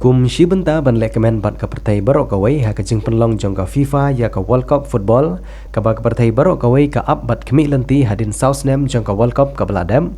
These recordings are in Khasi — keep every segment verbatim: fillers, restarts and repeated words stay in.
Kum shi bynta ban leh kmen bad ka pyrthei baroh kawei ha ka jingpynlong jong ka FIFA ïa ka World Cup Football, kaba ka pyrthei baroh kawei ka ap bad khmih lynti hadien saw snem jong ka World Cup kaba la dep,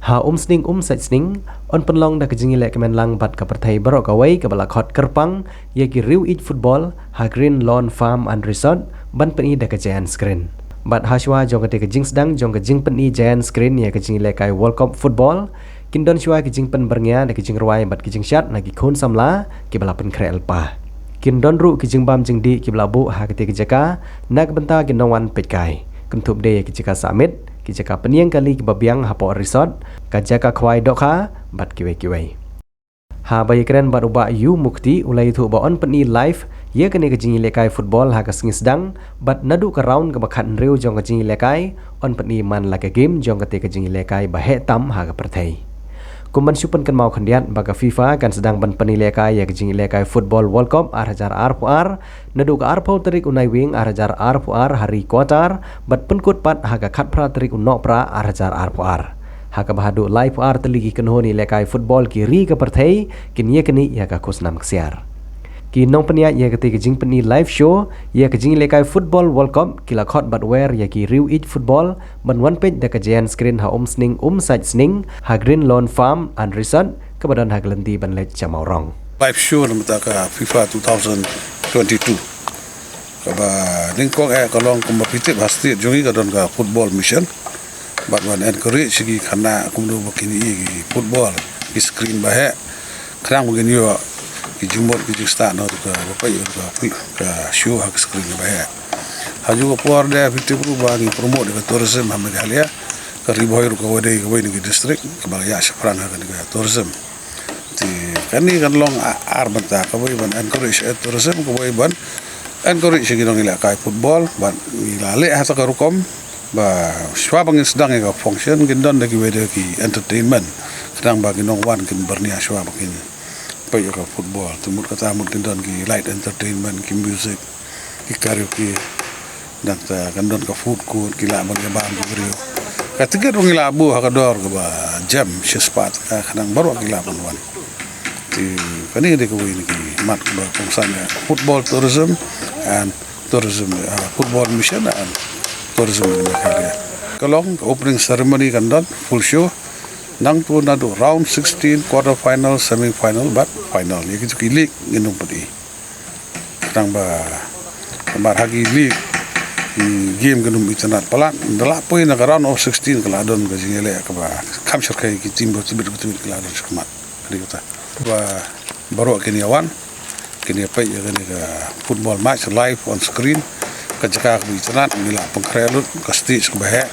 ha Umsning Umsaitsning yn pynlong da ka jingïaleh kmen lang bad ka pyrthei baroh kawei kaba la khot kyrpang ïa ki riew ïeit football ha Green Lawn Farm and Resort ban pyni da ka giant screen. Bad ha shuwa jong kata ka jingsdang jong ka jingpyni giant screen ïa ka jingïalehkai World Cup Football, kin don shuwa ki jingpynbyrngia da ki jingrwai bad ki jingshad na ki khun samla kiba la pynkhreh lypa. Kin don ruh ki jingbam jingdih kiba la buh ha kata ka jaka na ka bynta ki nongwan peitkai, kynthup de ïa ki jaka sahmit, ki jaka pynïeng kali kiba biang hapoh resort, ka jaka khwai dohkha bad kiwei kiwei. Haba ïakren bad u Bah Yu Mukti, u la ïathuh ba yn pyni live ïa kane ka jingïalehkai football ha ka sngi sdang, bad naduh ka round kaba khathynriew jong ka jingïalehkai yn pyni man la ka game jong kata ka jingïalehkai ba heh tam ha ka pyrthei. Kum ban shu pynkynmaw khyndiat ba ka FIFA kan sdang ban pynïalehkai ïa ka jingïalehkai Football World Cup ar hajar arphew ar naduh ka arphew tarik u Naiwieng ar hajar arphew ar ha ri Qatar, bad pynkut pat ha ka khatphra tarik u Nohprah ar hajar arphew ar. Ha kaba haduh laiphew ar tylli ki kynhun ïalehkai football ki ri ka pyrthei kin ïaknieh ïa ka khusnam ksiar. Ki nongpynïaid ïa kata ka jingpyni live show ïa ka jingïalehkai Football World Cup ki la khot bad wer ïa ki riew ïeit football ban wan peit da ka giant screen ha Umsning Umsaitsning ha Green Lawn Farm and Resort kaba don ha ka lynti ban leit sha Mawrong. Live show na bynta ka FIFA two thousand twenty-two. Kaba nyngkong eh ka long kumba phi tip ha state jong ngi ka don ka football mission. Bad wan encourage ki khynnah kumno ba kin ïohi ki football, ki screen ba heh. Khnang ba kin ïoh ki jingmut ki jingstad na ka ba peit ka, ka show ha ka screen ba heh. Ha ju ka por de phi tip ruh ba ngi promote ka tourism ha Meghalaya. Ka Ri Bhoi ruh ka wei dei kawei na ki district kaba la ïa shaphrang ha ka tourism. Te kane kan long a-, ar bynta, kawei ban encourage ïa tourism, kawei ban encourage ïa ki nongïalehkai football, ban ngi la leh ha kata ka rukom ba shuwa ba ngin sdang ïa ka function kin don da kiwei de ki entertainment. Khnang ba ki nongwan kin byrngia shuwa ba kin peit ïa ka football. Te mut kata mut kin don ki light entertainment, ki music, ki karaoke, nangta kan don ka food court, ki lah ban ïa bam ki briew. Ka tiket ruh ngi lah buh ha ka dor kaba jem shispah ka, khnang baroh ki lah ban wan. Te kane dei kawei na ki mat kaba kongsan ïa football tourism and tourism, uh, football mission and tourism in Meghalaya. Ka long ka opening ceremony kan don full show. Nangta naduh round sixteen, quarter final, semi final bad final. Ïa kitu ki league ngin ym pat i. Khnang ba, namar ha ki league ki game kan ym itynnad palat. Ynda la poi na ka round of sixteen ka la don ka jingïaleh kaba kham shyrkhei, ki team ba tbit ba tbit ki la don shakhmat. Kane kata. Ba baroh kin ïa wan, kin ïa peit ïa kane ka football match live on screen. Ka jaka kaba itynnad, ngi la pynkhreh lut ka stage kaba heh.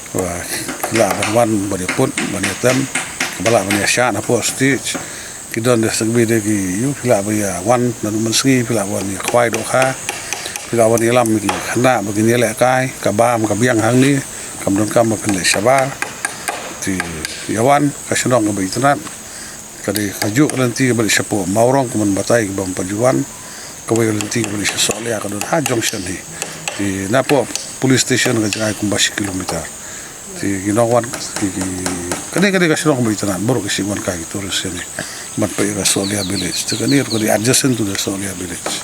Ba ki lah ban wan ban ïa put ban ïa tem, kaba lah ban ïa shad hapoh stage. Ki don de sa kawei de ki ïoh, phi lah ban ïa wan naduh mynsngi, phi lah wan ïa khwai dohkha, phi lah wan ïalam ïa ki khynnah ba kin ïalehkai, ka bam ka biang hangne, kam donkam ba phin leit shabar. Te ïa wan, ka shnong kaba itynnad. Ka dei kajuh ka lynti kaba leit shapoh Mawrong, kumban batai ki bym pat ju wan. Kawei ka lynti kaba leit sha Sohliya ka don ha junction hi. Te napoh police station ka jngai kumba shi kilometer. Te ki nongwan ki, ki, kane, kane ka shnong kaba itynnad, baroh ki shim wan kai ki tourist shane ban peit ïa ka Sohliya village. Te kane ruh ka dei adjacent to the Sohliya village.